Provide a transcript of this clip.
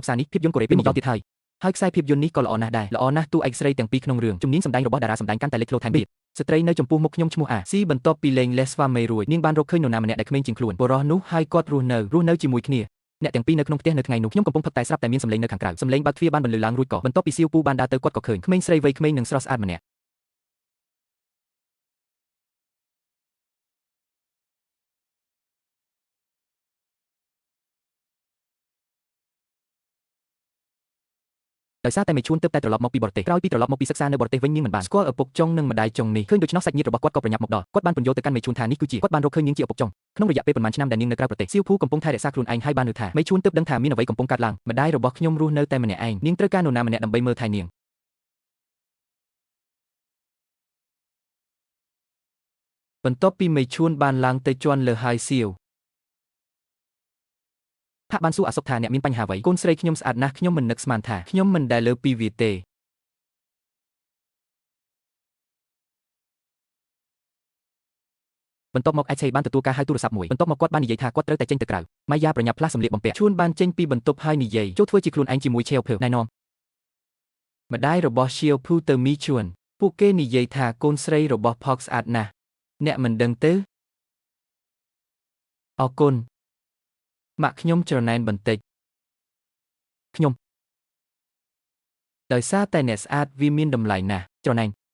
ផ្សារនេះភាពយន្តកូរ៉េពេញនិយមទៀតហើយហើយខ្សែភាពយន្តនេះក៏ល្អណាស់ដែរល្អណាស់តួឯកស្រីទាំងពីរក្នុងរឿងជំនាញសម្ដែងរបស់តារាសម្ដែងកាន់តែលេចធ្លោថែមទៀតស្ត្រីនៅចំពោះមុខខ្ញុំឈ្មោះអាស៊ីបន្ទាប់ពីលេងលេសស្វាមីរួចនាងបានរកឃើញនរណាម្នាក់ដែលក្មេងជាងខ្លួនបុរសនោះហើយគាត់រស់នៅជាមួយគ្នាអ្នកទាំងពីរនៅក្នុងផ្ទះនៅថ្ងៃនោះខ្ញុំកំពុងផឹកតែស្រាប់តែមានសម្លេងនៅខាងក្រៅសម្លេងបើកទ្វារបានបន្លឺឡើងរួចក៏បន្ទាប់ពីសៀវពូបានដើរទៅគាត់ក៏ឃើញក្មេងស្រីវ័យក្មេងនិងស្រស់ស្អាតម្នាក់ ដោយសារតែមេឈួនទើបតែត្រឡប់មកពីបរទេសក្រោយពីត្រឡប់មកពីសិក្សានៅបរទេសវិញនាងមិនបានស្គាល់ឪពុកចុងនិងម្ដាយចុងនេះឃើញដូច្នោះសាច់ញាតិរបស់គាត់ក៏ប្រញាប់មកដល់គាត់បានពន្យល់ទៅកាន់មេឈួនថានេះគឺជាគាត់បានរកឃើញនាងជាឪពុកចុងក្នុងរយៈពេលប៉ុន្មានឆ្នាំដែលនាងនៅក្រៅប្រទេសសៀវភូកំពុងថែរក្សាខ្លួនឯងហើយបាននឿថាមេឈួនទើបដឹងថាមានអ្វីកំពុងកើតឡើងម្ដាយរបស់ខ្ញុំរស់នៅតែម្នាក់ឯងនាងត្រូវការនរណាម្នាក់ដើម្បីមើលថែនាងបន្ទាប់ពីមេឈួនបានឡើងទៅជាន់លើហើយសៀវផាក់បានសួរអាសុកថាអ្នកមានបញ្ហាអ្វីកូនស្រីខ្ញុំស្អាតណាស់ខ្ញុំមិននឹកស្មានថាខ្ញុំមិនដែលលើពីវាទេ បន្ទាប់មកអេឆេបានទទួលការហៅទូរស័ព្ទមួយបន្ទាប់មកគាត់បាននិយាយថាគាត់ត្រូវតែចេញទៅក្រៅម៉ៃយ៉ាប្រញាប់ផ្លាស់សម្លៀកបំពាក់ឈួនបានចេញពីបន្ទប់ហើយនិយាយចូលធ្វើជាខ្លួនឯងជាមួយឆេវភៅណែនាំម្ដាយរបស់ឈៀវភូទៅមីឈួនពួកគេនិយាយថាកូនស្រីរបស់ផកស្អាតណាស់អ្នកមិនដឹងទេអរគុណម៉ាក់ខ្ញុំច្រណែនបន្តិចខ្ញុំដោយសារតែអ្នកស្អាតវាមានតម្លៃណាស់ច្រណែន